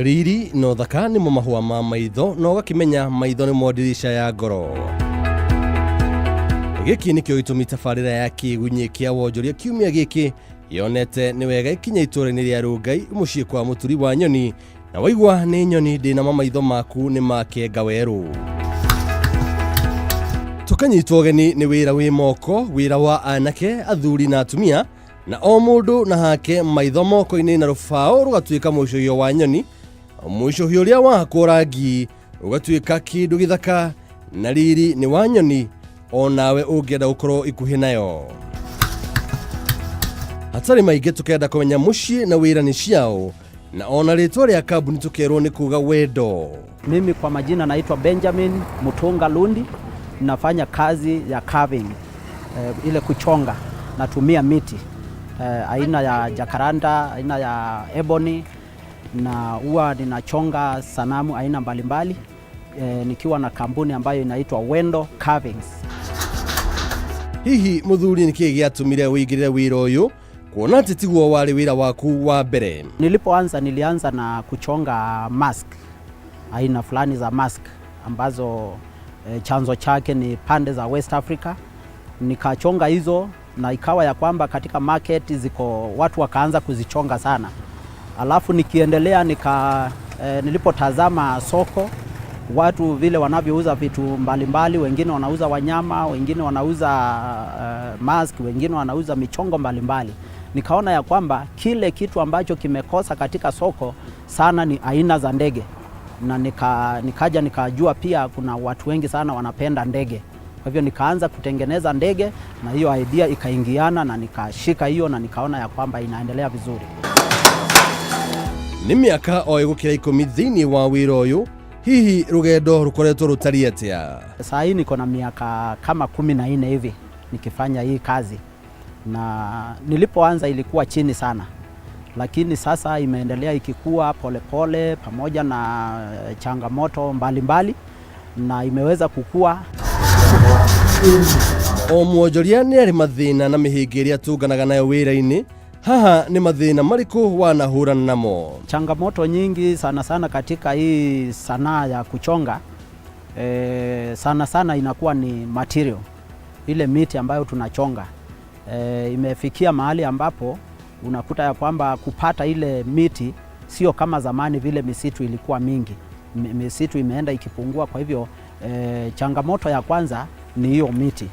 Riri na ũthaka nĩmo mahũa ma maitho na ũgakĩmenya maitho nĩmo ndirica ya ngoro. Gĩkĩ nĩkĩo gĩtũmi tabarĩra ya kĩgunyĩ kĩa wonjoria kiumia gĩkĩ yonete nĩ wega ikinya itũũra-inĩ rĩa Rũngai mũciĩ kwa mũturi wa nyoni na waigua nĩ nyoni ndĩnama maitho maku nĩ makenga werũ. Tũkanyitwo ũgeni nĩ wĩra wĩ moko, wĩra wa anake, athuri na atumia na o mũndũ na hake maitho moko-inĩ na rũbaũ rũgatuĩka mũicũhio wa nyoni, mũicũhio ũrĩa wahakwo rangi ũgatuĩka kĩndũ gĩthaka na riri nĩ wa nyoni o nawe ũngĩenda gũkorwo ikuhĩ nayo. Hatarĩ maingĩ tũkenda kũmenya mũciĩ na wĩra nĩ ciao na ona rĩtwa rĩa kambuni tũkerwo nĩ kuga wendo. Mimi kwa majina naitwa Benjamin Mutunga Lundi, nafanya kazi ya carving, ile kuchonga, natumia miti aina ya jacaranda, aina ya ebony, na huwa ninachonga sanamu aina mbalimbali nikiwa na kampuni ambayo inaitwa Wendo Carvings. Hihi mũthuri nĩ kĩĩ gĩatũmire ũingĩrĩre wĩra ũyũ kuona atĩ tiguo warĩ wĩra waku wa mbere? Nilipoanza nilianza na kuchonga mask, aina fulani za mask ambazo chanzo chake ni pande za West Africa. Nikachonga hizo na ikawa ya kwamba katika market ziko watu wakaanza kuzichonga sana. Alafu nikiendelea nilipotazama soko watu vile wanavyouza vitu mbalimbali, wengine wanauza wanyama, wengine wanauza mask, wengine wanauza michongo mbalimbali. Nikaona ya kwamba kile kitu ambacho kimekosa katika soko sana ni aina za ndege, na nikaja nikajua pia kuna watu wengi sana wanapenda ndege. Kwa hivyo nikaanza kutengeneza ndege na hiyo idea ikaingiana na nikashika hiyo na nikaona ya kwamba inaendelea vizuri. Nĩ mĩaka o ĩgũkĩra 10 thĩinĩ wa wĩra ũyũ, hihi rũgendo rũkoretwo rũtariĩ atĩa? Saa hii niko na miaka kama 14 hivi nikifanya hii kazi, na nilipoanza ilikuwa chini sana, lakini sasa imeendelea ikikua polepole pamoja na changamoto mbalimbali na imeweza kukua. O mwonjoria nĩ arĩ mathĩna na mĩhĩnga ĩrĩa tũnganaga nayo wĩra-inĩ, haha nĩ mathĩna marĩkũ wanahũrana namo? Changamoto nyingi sana sana katika hii sanaa ya kuchonga, sana sana inakuwa ni material, ile miti ambayo tunachonga. Imefikia mahali ambapo unakuta ya kwamba kupata ile miti sio kama zamani vile misitu ilikuwa mingi. Misitu imeenda ikipungua, kwa hivyo changamoto ya kwanza ni hiyo miti.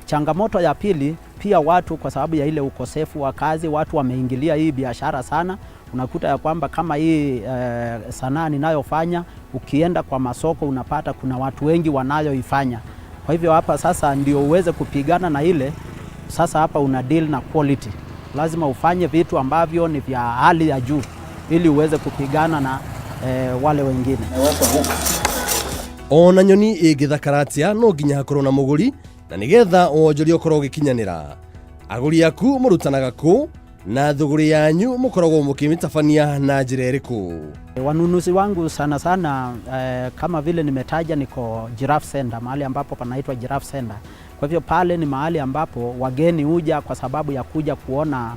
Changamoto ya pili pia watu kwa sababu ya ile ukosefu wa kazi, watu wameingilia hii biashara sana. Unakuta ya kwamba kama hii sanaa ninayofanya, ukienda kwa masoko unapata kuna watu wengi wanayoifanya. Kwa hivyo hapa sasa ndio uweze kupigana na ile, sasa hapa una deal na quality. Lazima ufanye vitu ambavyo ni vya hali ya juu ili uweze kupigana na wale wengine. Ona nyoni ĩngĩthakara atĩa no nginya hakorwo na mũgũri na nĩgetha wonjoria ũkorwo ũgĩkinyanĩra. Agũri aku mũrutanaga kũ na thũgũrĩ yanyu mũkoragwo mũkĩmĩtabania na njĩra ĩrĩkũ? Wanunuzi wangu sana sana, kama vile nimetaja, niko Giraffe Center, mahali ambapo panaitwa Giraffe Center. Kwa hivyo pale ni mahali ambapo wageni huja kwa sababu ya kuja kuona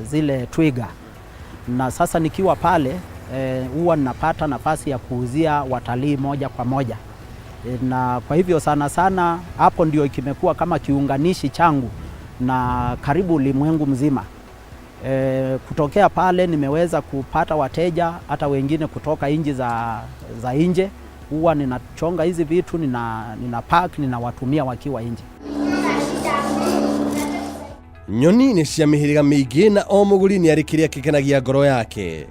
zile twiga. Na sasa nikiwa pale huwa ninapata nafasi ya kuuzia watalii moja kwa moja. Na kwa hivyo sana sana hapo ndio kimekuwa kama kiunganishi changu na karibu ulimwengu mzima. Kutokea pale nimeweza kupata wateja hata wengine kutoka nchi za nje. Huwa ninachonga hizi vitu, nina pack, ninawatumia wakiwa nje. Nyoni nĩ cia mĩhĩrĩga mĩingĩ na o mũgũri nĩ arĩ kĩrĩa kĩkenagia ngoro yake.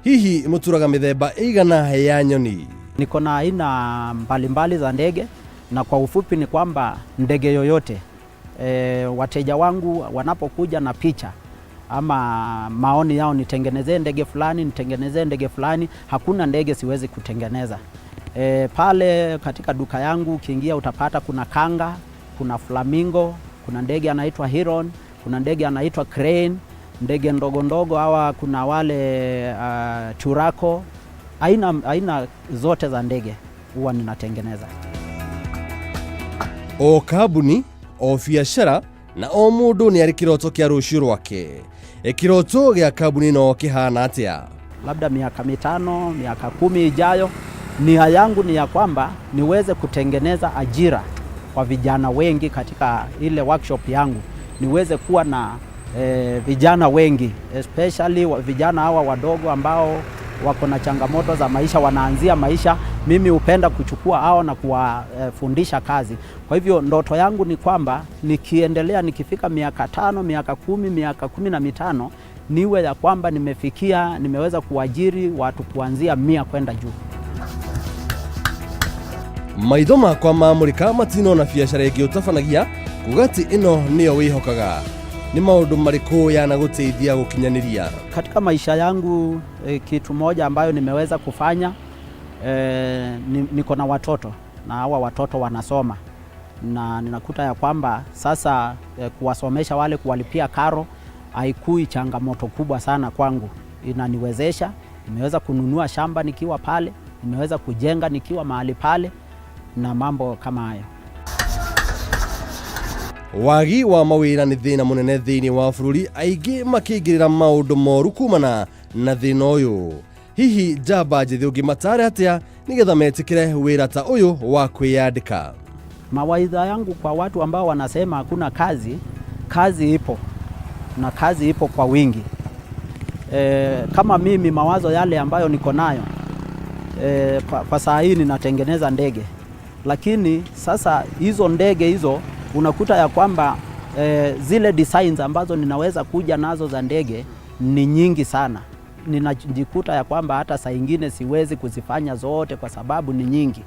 Hihi mũturaga mĩthemba ĩigana ya nyoni? Niko na aina mbalimbali za ndege, na kwa ufupi ni kwamba ndege yoyote, wateja wangu wanapokuja na picha ama maoni yao, nitengenezee ndege fulani, nitengenezee ndege fulani, hakuna ndege siwezi kutengeneza. Pale katika duka yangu ukiingia utapata kuna kanga, kuna flamingo, kuna ndege anaitwa heron, kuna ndege anaitwa crane, ndege ndogo ndogo hawa, kuna wale turako, aina zote za ndege huwa ninatengeneza. O kambuni, o biacara na o mũndũ nĩ arĩ kĩroto kĩa rũciũ rwake. Kĩroto gĩa kambuni no kĩhana atĩa? labda miaka 5, miaka 10 ijayo, nia yangu ni ya kwamba niweze kutengeneza ajira kwa vijana wengi katika ile workshop yangu, niweze kuwa na vijana wengi, especially vijana hawa wadogo ambao wako na changamoto za maisha, wanaanzia maisha. Mimi hupenda kuchukua hao na kuwafundisha kazi. Kwa hivyo ndoto yangu ni kwamba nikiendelea, nikifika miaka 5, miaka 10, miaka 15, niwe ya kwamba nimeweza kuajiri watu kuanzia 100 kwenda juu. Maitho makwa mamũrĩka matinona biacara ĩngĩ ũtabanagia kuga atĩ ĩno nĩyo wĩhokaga. Nĩ maũndũ marĩkũ yanagũteithia gũkinyanĩria? Katika maisha yangu kitu moja ambayo nimeweza kufanya, niko na watoto na hawa watoto wanasoma, na ninakuta ya kwamba sasa kuwasomesha wale, kuwalipia karo haikui changamoto kubwa sana kwangu. Inaniwezesha, nimeweza kununua shamba nikiwa pale, nimeweza kujenga nikiwa mahali pale na mambo kama hayo. Wagi wa mawĩra nĩ thĩna mũnene thĩinĩ wa bũrũri, aingĩ makĩingĩrĩra maũndũ moru kumana na thĩna ũyũ. Hihi njamba njĩthĩ ũngĩmatara atĩa nĩgetha metĩkĩre wĩra ta ũyũ wa kwĩyandĩka? Mawaidha yangu kwa watu ambao wanasema hakuna kazi, kazi ipo na kazi ipo kwa wingi. Kama mimi mawazo yale ambayo niko nayo, kwa saa hii ninatengeneza ndege, lakini sasa hizo ndege hizo unakuta ya kwamba zile designs ambazo ninaweza kuja nazo za ndege ni nyingi sana. Ninajikuta ya kwamba hata saa ingine siwezi kuzifanya zote kwa sababu ni nyingi.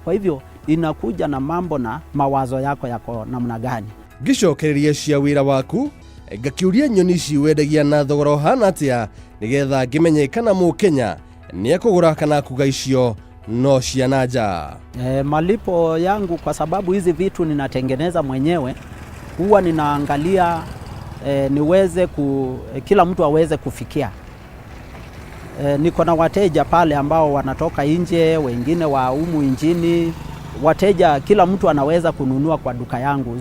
Kwa hivyo inakuja na mambo na mawazo yako yako namna gani. Ngĩcokereria cia wĩra waku ngakĩũria nyoni ici wendagia na thogora ũhana atĩa nĩgetha ngĩmenye kana mũkenya nĩekũgũra kana kuga icio no cia na nja. Malipo yangu, kwa sababu hizi vitu ninatengeneza mwenyewe, huwa ninaangalia kila mtu aweze kufikia. Niko na wateja pale ambao wanatoka nje, wengine wa humu nchini. Wateja, kila mtu anaweza kununua kwa duka yangu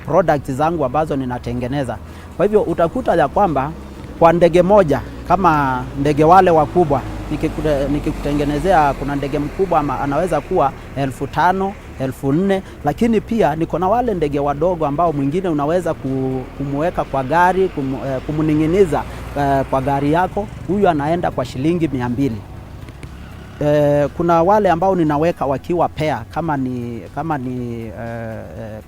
products zangu ambazo ninatengeneza. Kwa hivyo utakuta ya kwamba kwa ndege moja, kama ndege wale wakubwa, nikikutengenezea kuna ndege mkubwa ama anaweza kuwa 5,000, 4,000, lakini pia niko na wale ndege wadogo ambao mwingine unaweza kumweka kwa gari, kumning'iniza kwa gari yako, huyu anaenda kwa shilingi 200. Kuna wale ambao ninaweka wakiwa pair, kama ni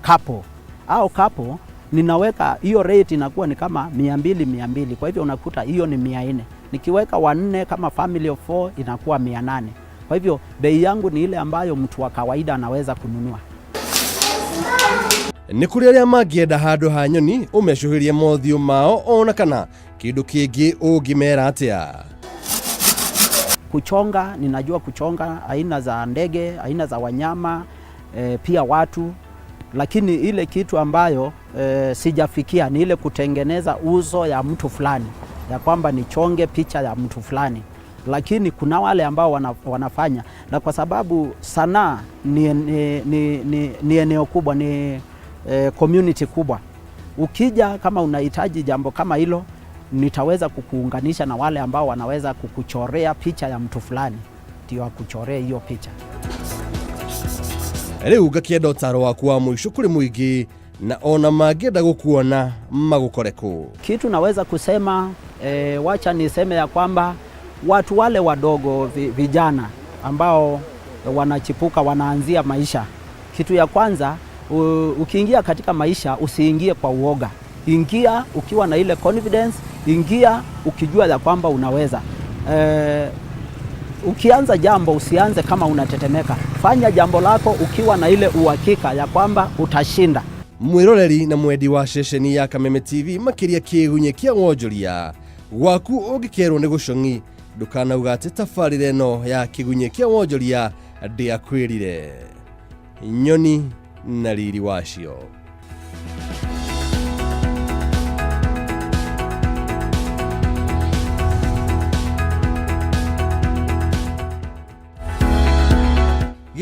couple au couple, ninaweka hiyo rate inakuwa ni kama 200, 200. Kwa hivyo unakuta hiyo ni 400. Nikiweka 4 kama family of 4 inakuwa 800. Kwa hivyo bei yangu ni ile ambayo mtu wa kawaida anaweza kununua. Nĩ kũrĩ arĩa mangĩenda handũ ha nyoni ũmecũhĩrie mothiũ mao ona kana kĩndũ kĩngĩ ũngĩmera atĩa? Kuchonga, ninajua kuchonga aina za ndege, aina za wanyama, pia watu, lakini ile kitu ambayo sijafikia ni ile kutengeneza uso ya mtu fulani, ya kwamba nichonge picha ya mtu fulani. Lakini kuna wale ambao wanafanya, na kwa sababu sanaa ni eneo kubwa, ni community kubwa. Ukija kama unahitaji jambo kama hilo, nitaweza kukuunganisha na wale ambao wanaweza kukuchorea picha ya mtu fulani, ndio akuchorea hiyo picha. Rĩu ngakĩenda ũtaro waku wa mũico kũrĩ mũingĩ na ona mangĩenda gũkuona magũkore kũ? Kitu naweza kusema, wacha niseme ya kwamba watu wale wadogo, vijana ambao wanachipuka, wanaanzia maisha, kitu ya kwanza, ukiingia katika maisha usiingie kwa uoga. Ingia ukiwa na ile confidence, ingia ukijua ya kwamba unaweza. Ukianza jambo usianze kama unatetemeka. Fanya jambo lako ukiwa na ile uhakika ya kwamba utashinda. Mwiroreri na mwendi wa ceceni ya Kameme TV makĩria kĩgunyĩ kĩa wonjoria gwaku ũngĩkerwo nĩ gũcong'i ndũkanauga atĩ tabarĩra ĩno ya kĩgunyĩ kĩa wonjoria ndĩakwĩrire. Nyoni na riri wacio.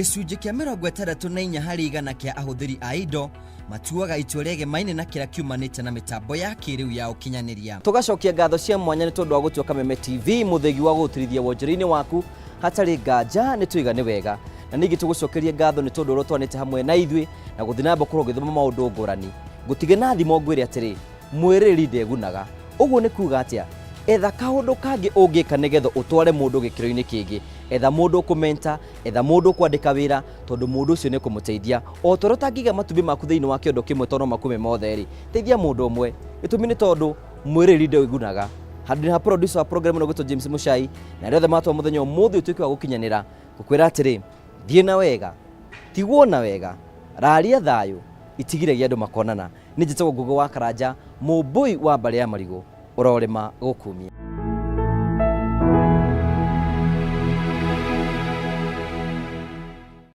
Gĩcunjĩ kĩa 64 harĩ igana kĩa ahũthĩri a indo matuaga itua rĩegemaine na kĩrĩa kiumanĩte na mĩtambo ya kĩrĩu ya ũkinyanĩria. Tũgacokia ngatho cia mwanya nĩ tondũ wa gũtua Kameme TV mũthĩgi wa gũgũtirithia wonjoria-inĩ waku hatarĩ nganja nĩ tũiga nĩ wega. Na ningĩ tũgũcokerie ngatho nĩ tondũ ũrĩa ũtwanĩte hamwe na ithuĩ na gũthiĩ na mbere gũkorwo ũgĩthoma maũndũ ngũrani. Ngũtige na thimo ngwĩre atĩrĩ, mwĩrĩrĩri ndegunaga. Ũguo nĩ kuga atĩa? Etha kaũndũ kangĩ ũngĩka nĩgetha ũtware mũndũ gĩkĩro-inĩ kĩngĩ. Etha mũndũ ũkũmenta, etha mũndũ ũkwandĩka wĩra, tondũ mũndũ ũcio nĩ ekũmũteithia. O ta ũrĩa ũtangĩiga matumbĩ maku thĩinĩ wa kĩondo kĩmwe tondũ no makume mothe-rĩ, teithia mũndũ ũmwe. Gĩtũmi nĩ tondũ mwĩrĩrĩri ndewĩgunaga. Handũ-inĩ ha producer wa program ĩno ũgwĩtwo James Mũchai, na arĩa othe matũma mũthenya ũmũthĩ ũtuĩke wa gũkinyanĩra, ngũkwĩra atĩrĩ, thiĩ na wega, tigwo na wega, raria thayũ, itigiragia andũ makonana. Niĩ njĩtagwo Ngũgĩ wa Karanja, mũmbũi wa mbarĩ ya marigũ, ũrorĩma gũkumia.